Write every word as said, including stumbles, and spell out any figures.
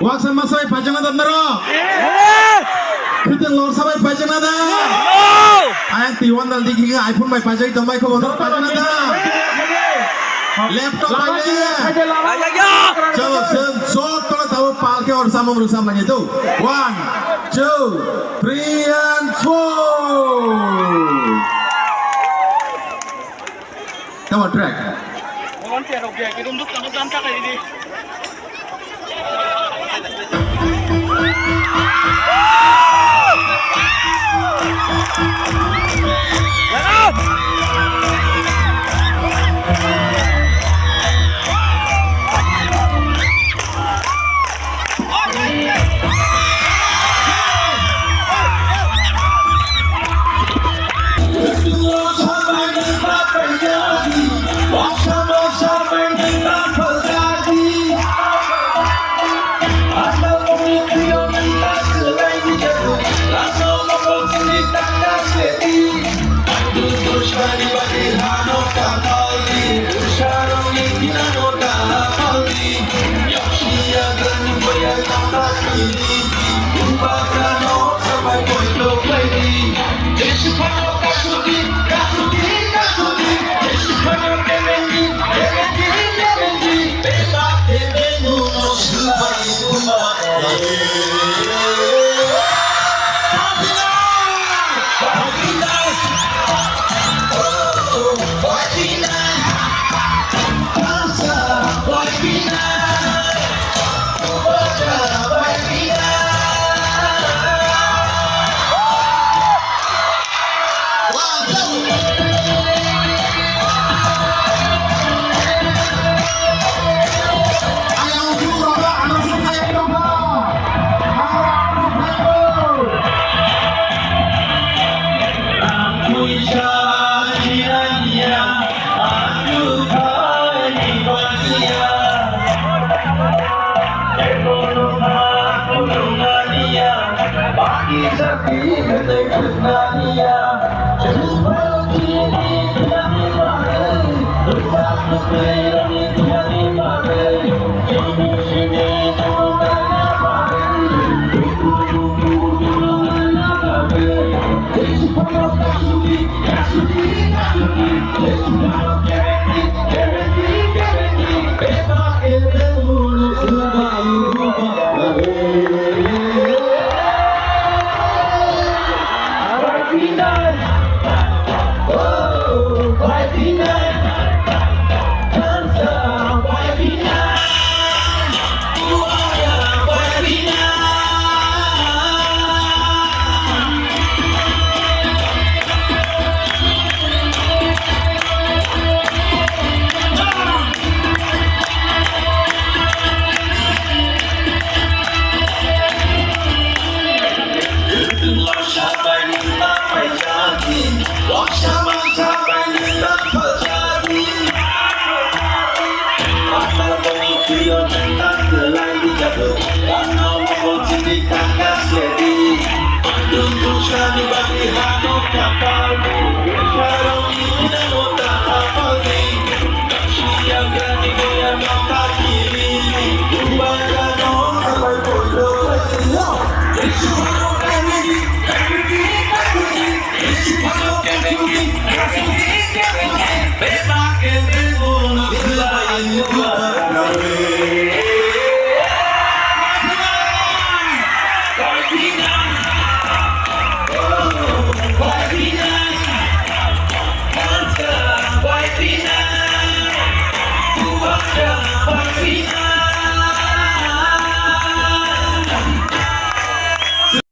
Waksa masa bai paijak na da naro? Khiteng lorsa bai paijak na da? Ayang T one dal digi iPhone bai paijak tong bai kho bono paijak na da? Laptop bai le. Chalo sen sok tola tabo pal khe or samung ruk sam lagi tu. One, two, three and four. Tamo track. Volunteer rok ya, kidum duk tamo jam takai di.